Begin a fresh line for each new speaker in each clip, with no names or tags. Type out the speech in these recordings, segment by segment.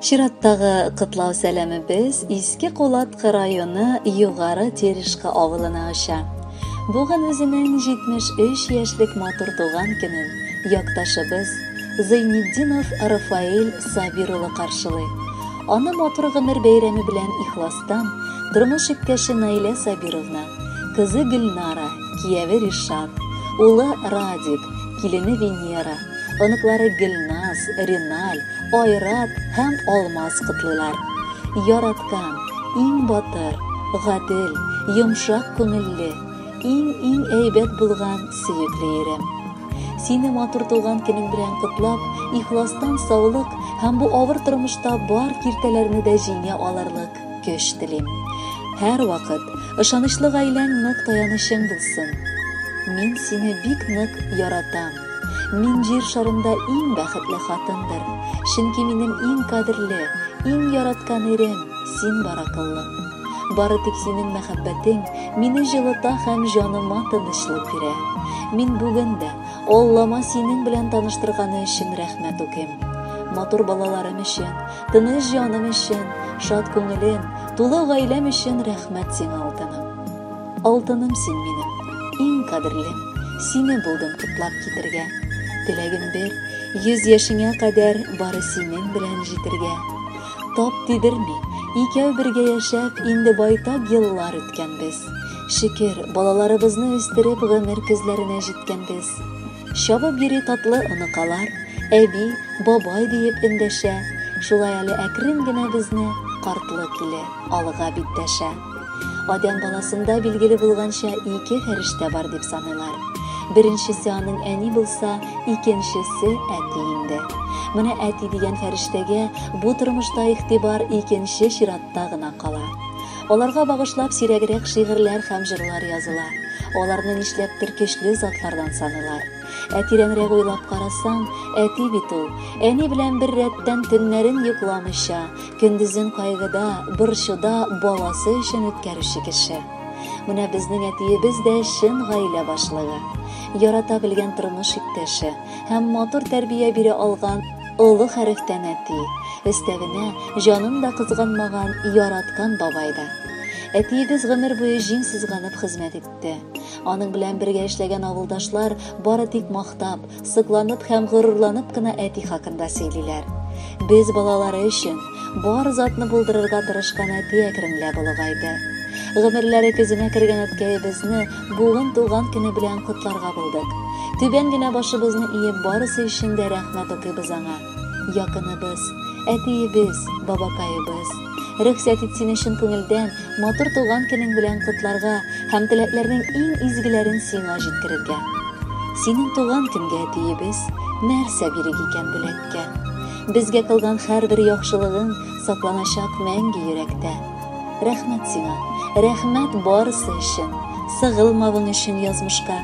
Чираттагы котлау сәламебез Иске Кулаткы районы Югары Терешка авылына оча. Бүген үзенең 73 яшьлек матур туган көнен якташыбыз Зыйнетдинов Рафаэль Сабир улы каршылый. Аны матур гомер бәйрәме белән ихластан тормыш иптәше Наилә Сабировна, кызы Гөлнара, кияве Ришат, улы Радик, килене Венера, оныклары Гөлназ, Риналь, Айрат һәм Алмаз котлыйлар. Яраткан, иң батыр, гадел, йомшак күңелле, иң-иң әйбәт булган сөекле ирем. Сине матур туган көнең белән котлап, ихластан саулык һәм бу авыр тормышта бар киртәләрне дә җиңә алырлык көч телим. Һәрвакыт ышанычлы гаиләң нык таянычың булсын. Мин сине бик нык яратам. Мин җир шарында иң бәхетле хатындыр, чөнки минем иң кадерле, иң яраткан ирем, син бар акыллым. Бары тик синең мәхәббәтең мине җылыта һәм җаныма тынычлык бирә. Мин бүген дә Аллама синең белән таныштырганы өчен рәхмәт укыйм. Матур балаларым өчен, тыныч җаным өчен, шат күңелем, тулы гаиләм өчен рәхмәт сиңа, алтыным. Алтыным син минем, иң кадерлем, сине булдым котлап китергә. Теләгем бер, 100 яшеңә кадәр бары синең белән җитергә. Тап тидерми, икәү бергә яшәп, инде байтак еллар үткәнбез. Шөкер, балаларыбызны үстереп гомер көзләренә җиткәнбез. Чабып йөри татлы оныкалар, әби, бабай диеп эндәшә. Шулай әле әкрен генә безне картлык иле алга бит дәшә. Адәм баласында билгеле булганча ике фәрештә бар дип саныйлар. Беренчесе аның әни булса, икенчесе әти инде. Менә әти дигән фәрештәгә бу тормышта игътибар икенче чиратта гына кала. Аларга багышлап сирәгрәк шигырьләр һәм җырлар языла. Аларны нишләптер көчле затлардан саныйлар. Ә тирәнрәк уйлап карасаң, әти бит ул, әни белән бер рәттән төннәрен йокламыйча, көндезен кайгыда, борчуда баласы өчен үткәрүче кеше. Менә безнең әтиебез дә чын гаилә башлыгы. Ярата белгән тормыш иптәше һәм матур тәрбия бирә алган олы хәрефтән әти, өстәвенә җанын да кызганмаган яраткан бабай да. Әтиебез гомер буе җиң сызганып хезмәт итте. Аның белән бергә эшләгән авылдашлар бары тик мактап, сокланып һәм горурланып кына әти хакында сөйлиләр. Без балалары өчен бар затны булдырырга тырышкан әти әкренләп олыгайды. Гомерләре көзенә кергән әткәебезне бүген туган көне белән котларга булдык. Түбән генә башыбызны иеп барысы өчен дә рәхмәт укыйбыз аңа. Якыныбыз, әтиебез, бабакаебыз. Рөхсәт ит сине чын күңелдән матур туган көнең белән котларга һәм теләкләрнең иң изгеләрен сиңа җиткерергә. Синең туган көнгә әтиебез нәрсә бирик икән бүләккә? Безгә кылган һәрбер яхшылыгың сакланачак мәңге йөрәктә. Рәхмәт сиңа, рәхмәт барысы өчен, сыгылмавың өчен язмышка.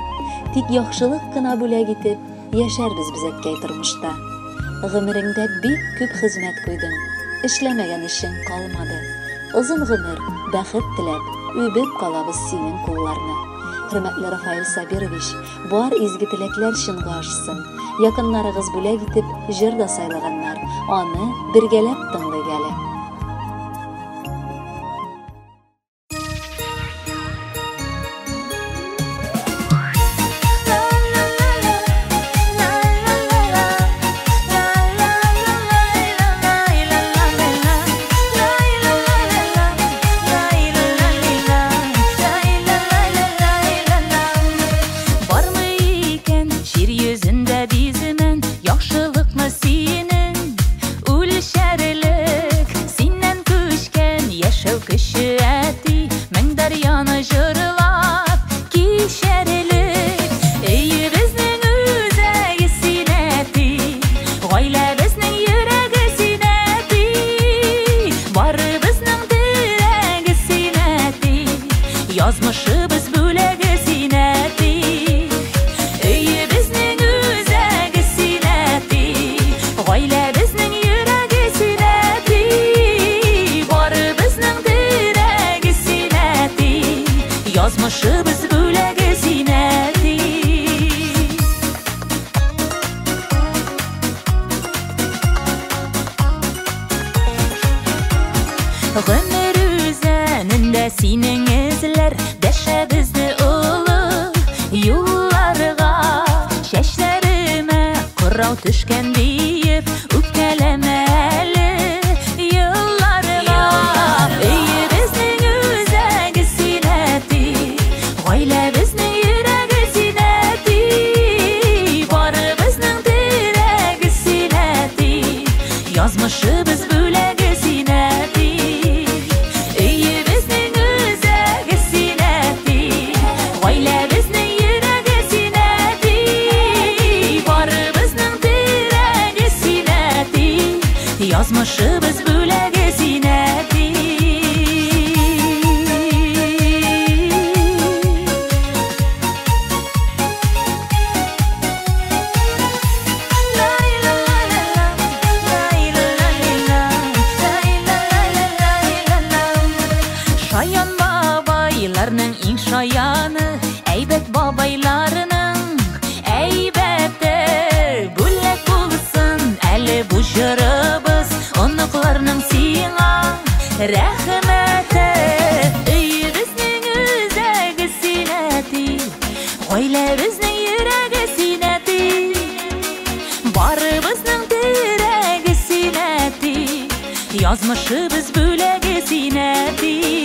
Тик яхшылык кына бүләк итеп, яшәрбез без әткәй тормышта. Гомереңдә бик күп хезмәт куйдың, эшләмәгән эшең калмады. Озын гомер, бәхет теләп, үбеп калабыз синең кулларны. Хөрмәтле Рафаэль Сабирович, бар изге теләкләр чынга ашсын. Якыннарыгыз бүләк итеп җыр да сайлаганнар. Аны бергәләп тыңлыйк әле.
Бармы икән җир йөзендә биземен яхшылыкны синең үлчәрлек? Гомер үзәнендә синең эзләр дәшә безне олы юлларга. Чәчләремә кырау төшкән диеп үпкәләмә әле елларга. Өебезнең үзәге син, әти, гаиләбезнең йөрәге син, әти, барыбызның терәге син, әти, язмышыбыз бүләге син, әти. Өебезнең үзәге син, әти, гаиләбезнең йөрәге син, әти, барыбызның терәге син, әти, язмышыбыз бүләге син, әти. Шаян бабайларның иң шаяны, әйбәт бабайларның әйбәте. Бүләк булсын әле бу җырыбыз, оныкларның сиңа рәхмәте. Өебезнең үзәге син, әти, гаиләбезнең йөрәге син, әти, барыбызның терәге син, әти, язмышыбыз бүләге син, әти.